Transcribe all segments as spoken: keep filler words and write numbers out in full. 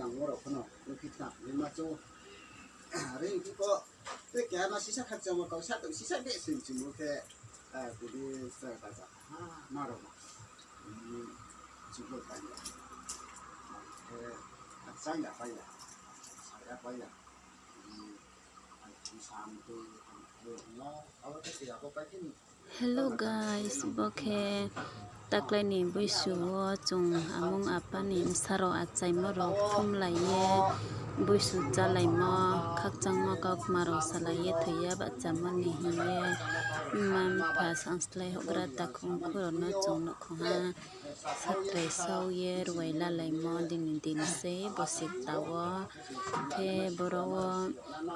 Nangmo rao pho no, nung khe khna phi ma chou. Are hing pho, tei keha no sisa khakchangmo kau sa tong, sisa de sing chimo khe, tini sa ka ja, ma rao no. Chukbo pai ya. Khe khakchang ya pai ya. Sa ya pai ya. Hello guys, bo khe taklai ni boisu wo chung amung apa ni bsa rao achaimo rao thumlai ye, boisu chálaimo, khakchangmo kaukma rao salai ye thoi ya bahchamo ni hing ye, mma mpha sangslái houhgra takhu mkhu rao no chung nuhkhong ha. Satrai sau ye ruai lalaimo dini din sei bo sikta wo. Khe boro wo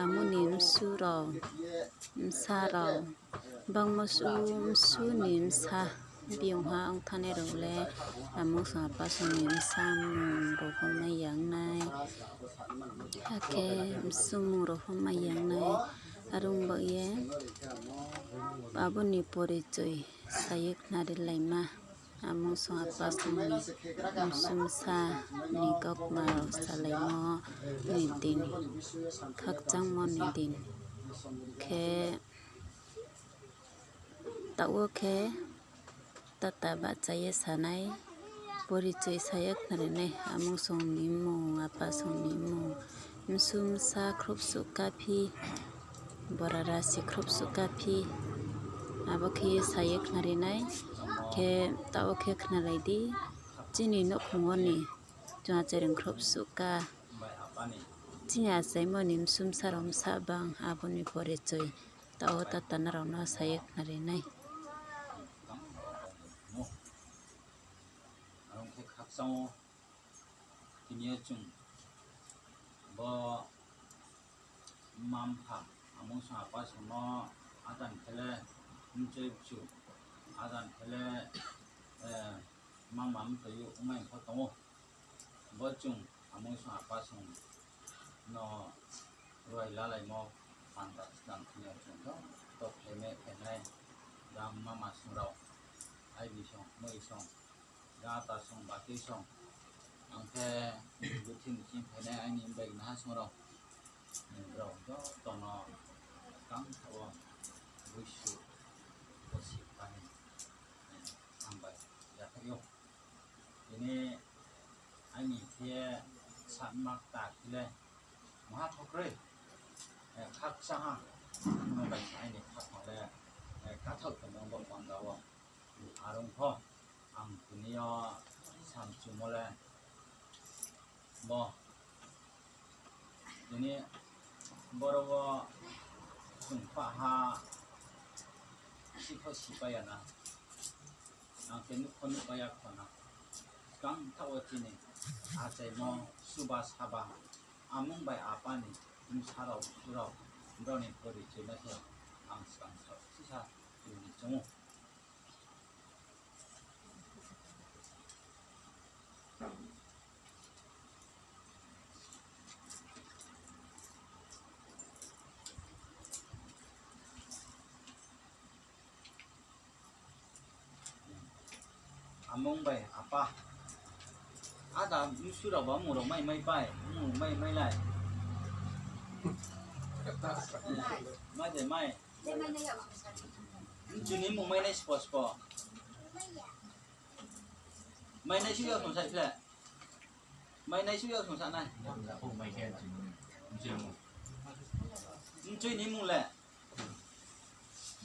amung ni msu rao, bsa rao, bangmo su, msu ni bsa biyong ha ong thanngnai rao le, amung song apa song ni bsa mmung rao pho mai ya ong nai. Akhe msu mmung rao pho mai ya ong nai. Are ong baoh ye abo ni porichoi sa ye khnarilaima. Amung song apa song ni msu bsa ni kaukma rao salaimo ni din, khakchangmo ni din. Khe taoh wo khe tata bahcha ye sa nai, porichoi sa ye khnari nai, amung song ni mmung, apa song ni mmung, msu bsa khrouhsuh kaphi, bora rasi khrouhsuh kaphi, abo khe ye sa ye khnari nai. Khe taoh wo khe khnalai di, chini nouhkhong wo ni chung achai rung khrouhsuh ka, chini achaimo ni msu bsa rao bsa bang, abo ni porichoi taoh wo tata nrao no sa ye khnari nai. Are ong khe khakchang wo tini yo chung bo mma mpha, amung song apa song no adan khe le mchoi bchu, adan khe le mangma mtoi yo ongmai pho tong ou. Bo chung amung song apa song no ruai lalaimo panda snam thing yo chung joto phaimai phainai, jang mama song rao, aibi song, moi song, jata song, batui song, ang khe buthi ni ching phainai aini bai naha song rao, nrao joto no skang thaoh wo boisu bosi kani hambai yaphaih ou. Tini aini khe satma kta khe le maha pho kroi, khakchang ha, no bai se aini khaphang le kathaoh tongmo bo panda wo. Are ong pho ang tini yo samchumo le bo, tini boro wo chung pah ha, si pho sipai ya na, ang khe nuh pho nuhpai ya kho na. Skang thaoh wo chini achaimo suba saba, amung bai apa ni bsa rao, bsu rao, brao ni porichoi no se ang skang thaoh sisa chung ni choung ou. Amung bai apa. Ada msu rao ba mmung rao mai mai pai, mmung mai mai lai. Mai de mai. Mchu ni mmung mai nai spo spo. Mai nai su yag song sa khle. Mai nai su yag song sa nai. Mchu ni mmung le.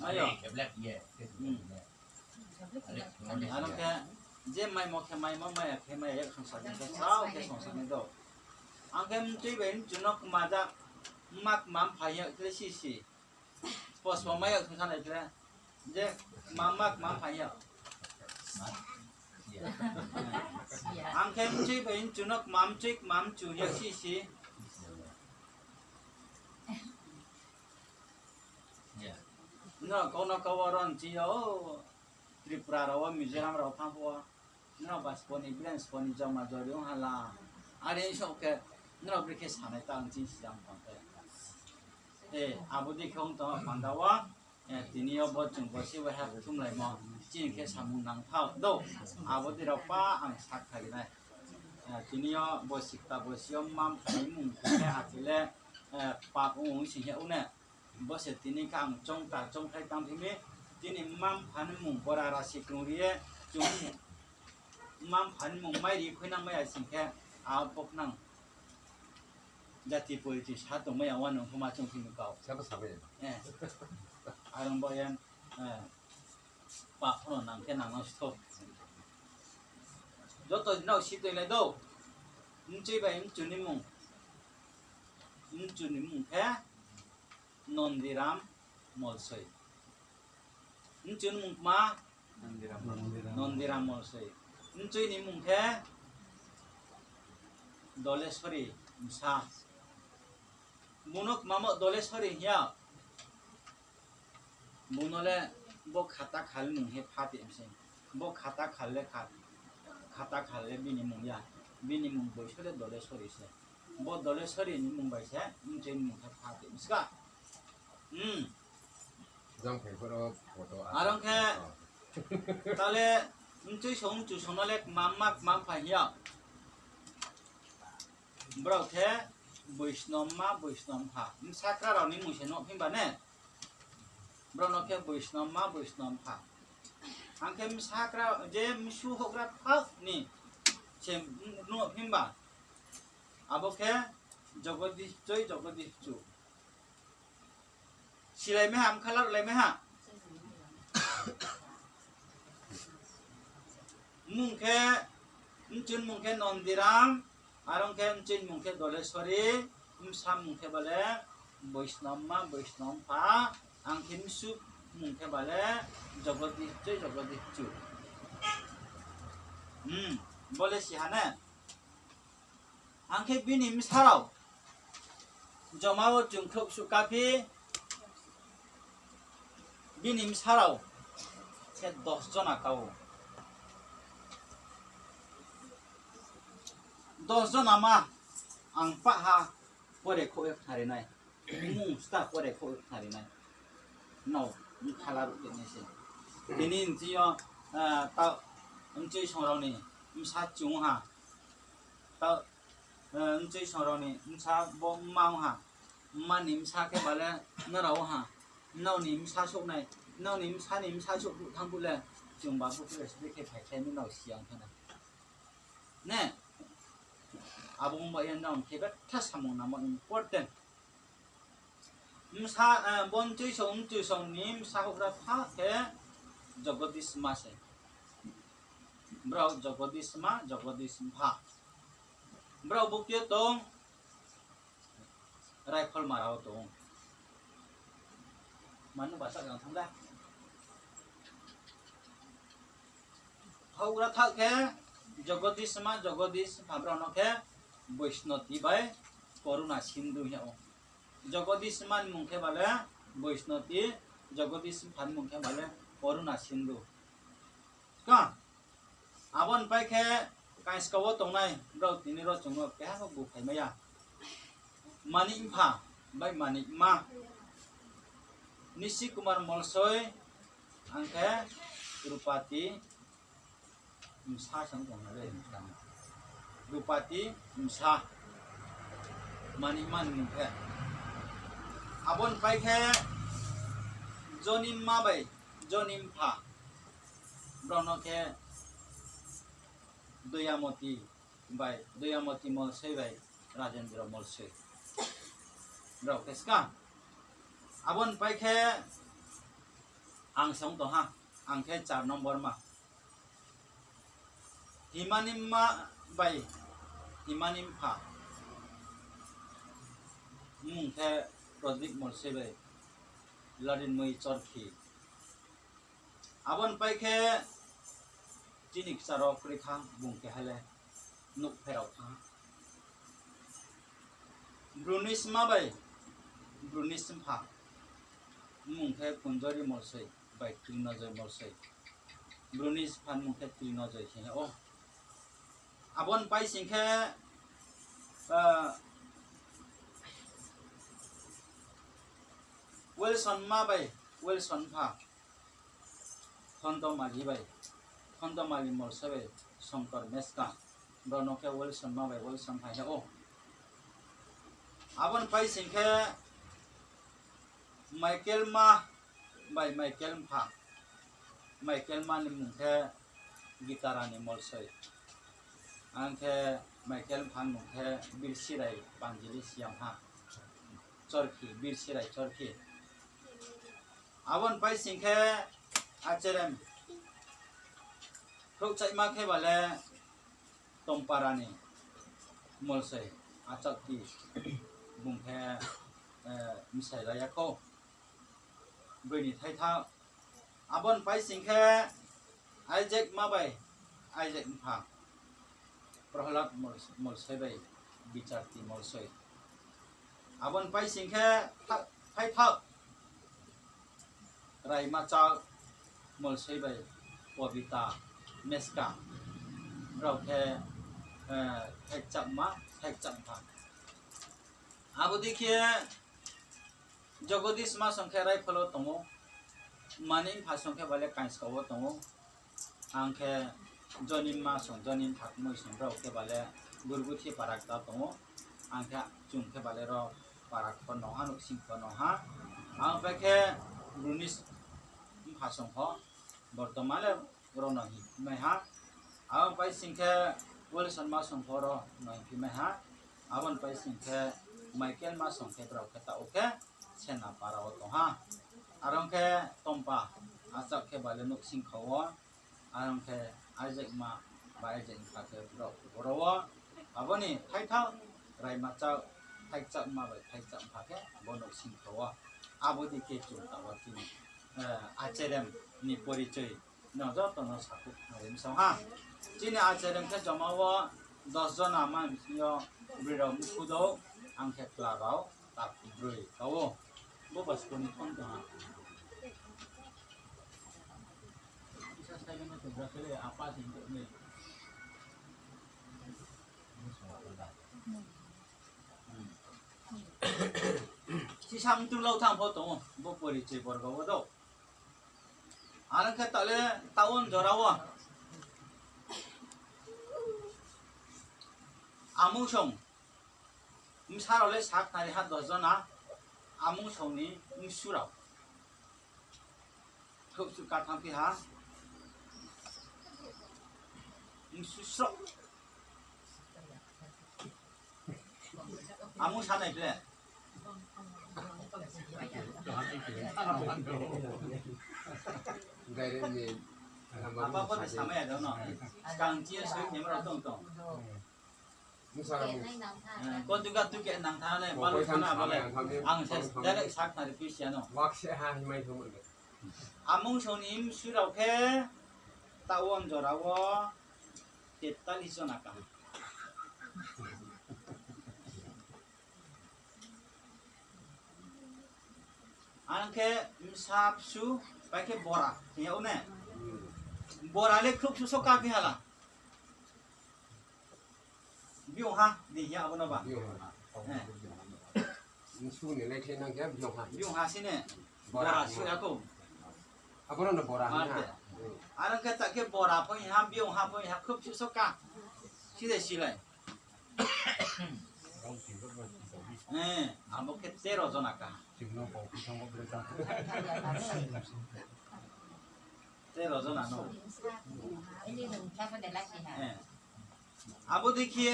Mai yo. Ano khe je maimo khe maimo, mai ya khe mai ya, yak song sa khe srao khe song sa nai do. Ang khe mtui bai mchu no kma ja, mma kma mpha ya khle si si. Spo spo mai ya song sa nai khle. Je kma mma kma mpha ya. Ang khe mtui bai mchu no kma mtui kma mchu ya si si. Nrao kau no kau wo ron chi yo, Tripura rao wo, Mizoram rao thanng phuh wo, nrao ba spo ni, bren spo ni joma jori ong hala. Are ong so khe, nrao brekhe sanai ta ang chini sijang tong khe. E, abo dei khe ong tong panda wo, e, tini yo bo chung bo se waiha thumlaimo, chini khe samung nang thao do, abo dei rao pa ang sak kha ri nai. Tini yo bo sikta bo si yo mma-mpha ni mmung khe achi le, eh, pap ong sing khe ou ne. Bo se tini khe ang choungta choungthai tang phi mi, tini mma-mpha ni mmung bora rasi krung ri ye, chung mma-mpha ni mmung mai ri khuinang mai ya sing khe, a bo khnang jati poriti sa tongmai ya wanung pho ma chung phi mi kau. Sabo sabai ya. Eh. Arong bo yen, eh, pap pho no nang khe nang no si thou. Joto nrao si toilai dou. Mchoi bai mchu ni mmung. Mchu ni mmung khe Nondiram Molsoi. Mchu ni mmung kma? Nondiram. Nondiram Molsoi. Mchoi ni mmung khe Dolesori Bsa. Bung no kmamo Dolesori hing ya. Bung no le bo khata khal nung he pha ti mi se. Bo khata khal le kha-, khata khal le bini mmung ya. Bini mmung boiso le Dolesori se. Bo Dolesori ni mmung bai se, mchoi ni mmung khe pha ti mi ska. Hmm. Jang phai pho ro photo a. Arong khe, tale mchoi song mchu song no le kmamma kmam phai hing ya. Brao khe Boisno mma, Boisno mpha. Bsakra rao ni mmung se nuh phi ba ne? Brao no khe Boisno mma, Boisno mpha. Ang khe bsakra je msu houhgra thaoh ni se nuh phi ba. Abo khe Jogodish mchoi, Jogodish mchu. Silai mai ha, mkha laruhlai mai ha. Mmung khe, mchu ni mmung khe Nondiram, arong khe mchoi ni mmung khe Dolesori, bsa mmung khe bale Boisno mma, Boisno mpha, ang khe msu mmung khe bale Jogodish mchoi, Jogodish mchu. Hmm, bo le si ha ne? Ang khe bini bsa rao, joma wo chung khrouh suh kaphi, bini bsa rao khe dos jona ka ou. Dos jona ma ang pah ha pore khouh ye khnari nai. Mmung sta pore khouh ye khnari nai. Nrao mkha laruh khe nai se. Tini nching yo, ah, ta, mchoi song rao ni bsa chung ha. Ta, eh, mchoi song rao ni bsa bo mma ong ha. Mma ni bsa khe bale nrao ha. Nrao ni bsa souh nai. Nrao ni bsa ni bsa souh phuh thanng phuh le, chung ba phuh khe sbi khe phaikhlai mi nrao si ya ong khe na. Ne? Abo ong ba ye nrao khe betha samung namo important. Bsa, eh, bo mchoi song, mchu song ni bsa houhgra tha khe Jogodish ma se. Brao Jogodish ma, Jogodish mpha. Brao bukti yo tong, Raipholmara wo tong. Manu basa jang thanng da. Houhgra tha khe Jogodish ma, Jogodish mpha brao no khe Boisnoti bai Koruna Sindhu hing yag ou. Jogodish ma ni mmung khe bale Boisnoti, Jogodish mpha ni mmung khe bale Koruna Sindhu. Ka, abo ni pai khe kaiska wo tongnai brao tini ro chung no keha pho bu phai mai ya. Manik mpha bai Manik ma, Nishi Kumar Molsoi, ang khe Rupati Bsa se tong na le, Rupati Bsa, Manik ma ni mmung khe. Abo ni pai khe Joni ma bai Joni mpha, brao no khe Doyamoti bai, Doyamoti Molsoi bai Rajendra Molsoi. Brao khe ska. Abo ni pai khe ang se ong tong ha, ang khe char nombor ma. Himani mma bai Himani mpha, mmung khe Prodip Molsoi bai Larinmoi Chorkhi. Abo ni pai khe chini kchar wo kroi kha, bung keha le nouh pherao thanng ha. Bruni sma bai Bruni smpha, mmung khe Kunjori Molsoi bai Trinojoy Molsoi. Bruni smpha ni mmung khe Trinojoy khe ou. Abo ni pai sing khe, ah, Wilson ma bai Wilson mpha, Khondomali bai, Khondomali Molsoi bai Songkor Meska. Brao no khe Wilson ma bai Wilson phai ha ou. Abo ni pai sing khe Michael ma bai Michael mpha. Michael ma ni mung khe Gitarani Molsoi. Ang khe Michael mpha ni mung khe Birsirai Panjili Siamha. Chorkhi, Birsirai Chorkhi. Abo ni pai sing khe acherem. Khrouhchaihma khe ba le Tomparani Molsoi, achakti bung khe, eh, msai la ya khou. Broi ni thaitha. Abo ni pai sing khe Isaac ma bai Isaac mpha. Prohlad Mol-, Molsoi bai Bicharti Molsoi. Abo ni pai sing khe tha-, thaitha. Raimachak Molsoi bai Pobita Meska. Brao khe, eh, thaikchakma, thaikchak mpha. Abo dei khe Jogodish ma song khe Raiphulo tong ou. Mani mpha song khe ba le Kainska wo tong ou. Ang khe Jonim ma song, Jonim pha kmoi song brao khe ba le Gurguthi para kta tong ou. Ang khe chung khe ba le ro para kho no ha, nouhsing kho no ha. Ang pai khe Brunis mpha song pho, bortoman le ro no hingphimai ha. Abo pai sing khe Wilson ma song pho ro no hingphimai ha. Abo ni pai sing khe Michael ma song khe brao khe taoh wo khe Senapara wo tong ha. Are ong khe Tompa achak khe ba le nouhsing kha wo. Are ong khe Isaac ma bai Isaac mpha khe brao boro wo. Abo ni thaitha Raimachak, thaikchakma bai thaikchak mpha khe bo nouhsing kha wo. Abo dei khe chung taoh wo chini, eh, acherem ni porichoi no joto no sakhouh nai msao ha. Chini acherem khe joma wo dos jona ma bsing yo broi rao mkhu dou, ang khe chla rao ta broi ka ou. Bo ba school ni phone tong ha. Isa sai no tong bra khe le apa sing tong ni. Sisa mtun lau thang pho tong ou, bo porichoi borgo wo dou. Are ong khe taoh le taoh wo jora wo amung song, bsa rao le sakhnari ha dos jona, amung song ni bsu rao. Khrouhsuh ka thanngphi ha. Bsu sroh. Amung sa nai phle. Apa pho de samai ya dong no. Skang chi ye soi khe ma rao tong tong. Kotuka tuke nang tha ne, balu thana bale. Ang se direct sakhnari phi si ya no. Amung song ni bsu rao khe taoh wo jora wo tetalis jona ka. Ang khe bsa bsu, pai khe bora, hing yag ou ne. Bora le khrouhsuh so ka phi hala. Biyong ha, di hing yag abo no ba. Biyong ha. Biyong ha si ne. Bora su ya khou. Aro khe ta khe bora pho ha, biyong ha pho ha, khrouhsuh so ka. Si de silai. Abo khe tero jona ka. Tero jona no. Abo dei khe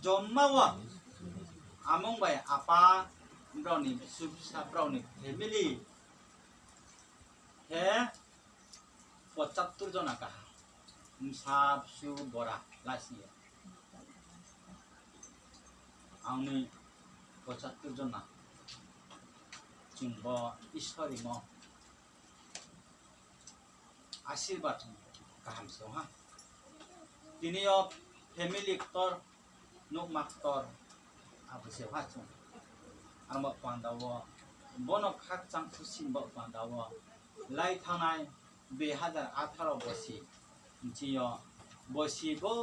joma wo amung bai apa, brao ni bsu bsa, brao ni family khe pochattur jona ka. Bsa bsu bora lasi ye. Ang ni pochattur jona. Chung bo Isor rimo asirbad kaham se ha. Tini yo family ktor, nouhma ktor, abo se ha chung. Ang bo panda wo, bono khakchang khusi bo panda wo, lai thanngnai dui hazar atharo bosi, bchi yo, bosi bo,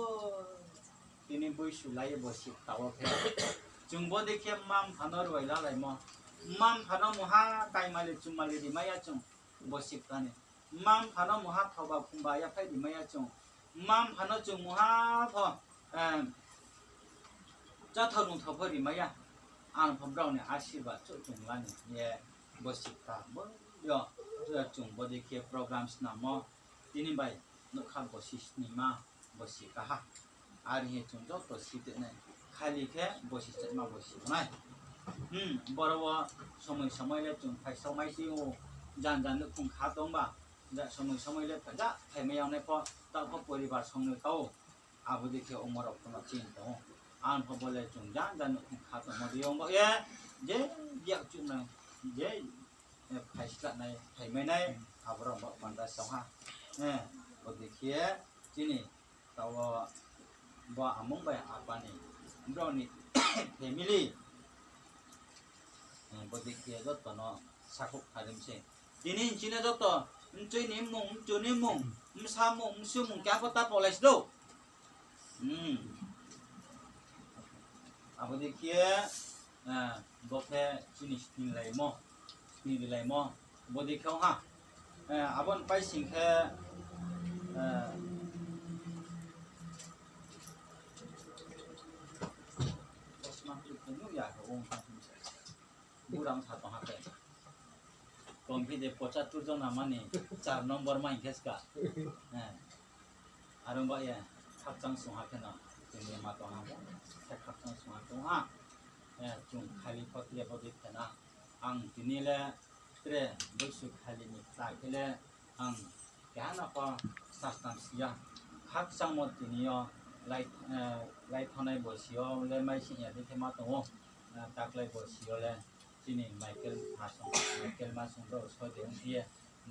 tini boisu lai ye bosi kta wo khe. Chung bo dei khe mma-mpha no ruai lalaimo, mma-mpha no mungha kaimali chumali rimai ya chung, bosi kta ni. Mma-mpha no mungha thao ba phung ba yaphaih rimai ya chung. Mma-mpha no chung mungha pho, eh, cháthao nungthao pho rimai ya. Ang pho brao ni asirbad chouh chung la ni ye bosi kta bo yo, chung bodei khe program snammo. Tini bai nougkha bosi snima, bosi kaha. Are hing ye chung joto si tui nai. Khali khe bosi chaima bosi ong nai. Hmm, boro wo somoi somoi le chung phaisao mai tui ou, janja nouhkhong kha tong ba, ja somoi somoi le ja phaimai yag nai pho, taoh pho poribar songnoi ka ou. Abo dei khe omo rao pho no chini tong ou. Ang pho bo le chung janja nouhkhong kha tongmo dei ong ba ye, je yak chuh nai, je, eh, phaislah nai, phaimai nai, abo rao ba panda chong ha. Eh, bo dei khe chini taoh wo bo amung bai apa ni, brao ni family, eh, bo dei khe joto no sakhouh kharim se. Tini chini joto, mchoi ni mmung, mchu ni mmung, bsa mmung, bsu mmung, keha pho ta paolai si dou. Hmm. Abo dei khe, eh, bo khe chini sninglaimo, sningrilaimo, bo dei khe ong ha. Eh, abo ni paising khe, eh, chosma khe nuh ya khe ong ha. Burang sa tong ha khe. Komphi de pochattur jona mani char nombor mai khe ska. Eh. Aro ba ye khakchang sung ha khe no. Chini ma tong ha bo. Khe khakchang sung ha tong ha. Eh, chung khali pho tre pho bikhe na. Ang tini le tre boisu khali ni kta khe le ang keha no pho sasnam si ya. Khakchangmo tini yo lai, eh, lai thanngnai bosi yo le mai sing ya dei khe ma tong ou. Eh, taklai bosi yo le chini Michael Masung, Michael Masung brao soi de ong phi ye.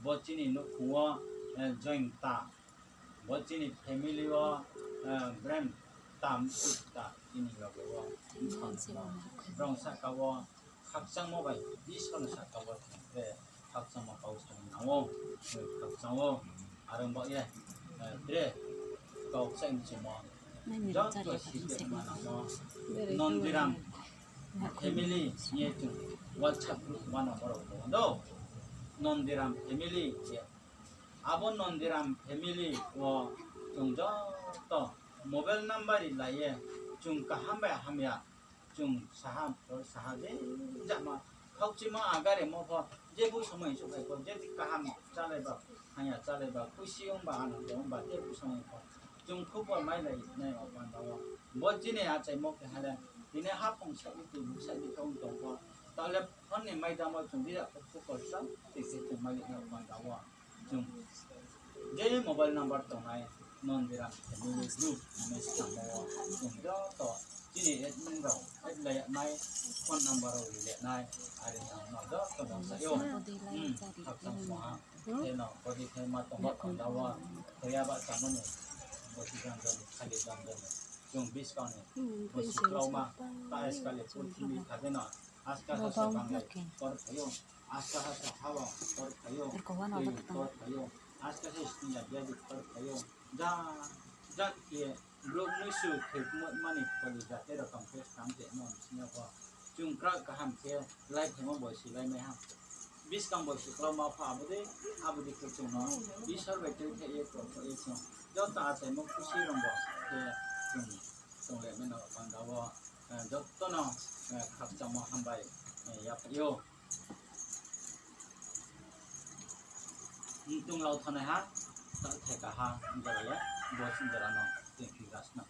Bo chini nouhkhong wo, eh, join ta. Bo chini family wo, eh, brand tam ta chini loge wo. Brao sahka wo khakchangmo bai Isor ni sahka wo tre khakchangmo kau sa nang ou, khakchang ou. Aro ba ye, eh, tre kau kchaih mchumo. Joto si te ma nang ou. Nondiram family hing ye chung WhatsApp group ma nang ou rao tong ou. Nondiram family ye. Abo Nondiram family wo chung joto mobile number ri lai ye, chung kaham bai hamya, chung saha, saha je jama, khaukchimo agaremo pho, je bo somoi souhphai pho, je kaham chálai ba, hamya chálai ba, khusi ong ba, anando ong ba, je bo somoi pho, chung khupor mailai nai o panda wo. Bo chini achaimo keha le, tini haphung saih di, tuibuk saih di khe ong tong pho, taoh le phone ni maidamo chung bira khe khupor sa, tei se chung mailai nai o panda wo. Chung je mobile number tongnai, Nondiram family group hing ye samo wo, chung joto chini admin rao add lai nai, phone number rao ri le nai, are tang no joto no sa ou. Hmm, khakchang sung ha. Khe no, bodei khe ma tong ba panda wo, thoya ba chamo ni, bosi jang jang ni, khali jang jang ni. Chung buskang ni, bosi klauma, ta iskali purthimbi kha de no, aska ha se banglai tor phai ou, aska ha se hawa tor phai ou, tui tor phai ou, aska ha se sniya biadi tor phai ou, ja, ja khe, brouh mnusu thoimani poli jate rokam khe skang te no bsing yo pho. Chung krak kaham khe lai phaimo bosi lai mai ha. Buskang bosi klauma pho abo dei, abo dei khe chung no Isor bai tui khe ye tong khe ye chung joto achaimo khusi rong bo khe chung, chung le mai no panda wo, eh, joto no, eh, khakchangmo hambai, eh, yaphai ou. Tong lau thanai ha, ta theka ha, jora le, bo sing jora no, thank you, guys, no.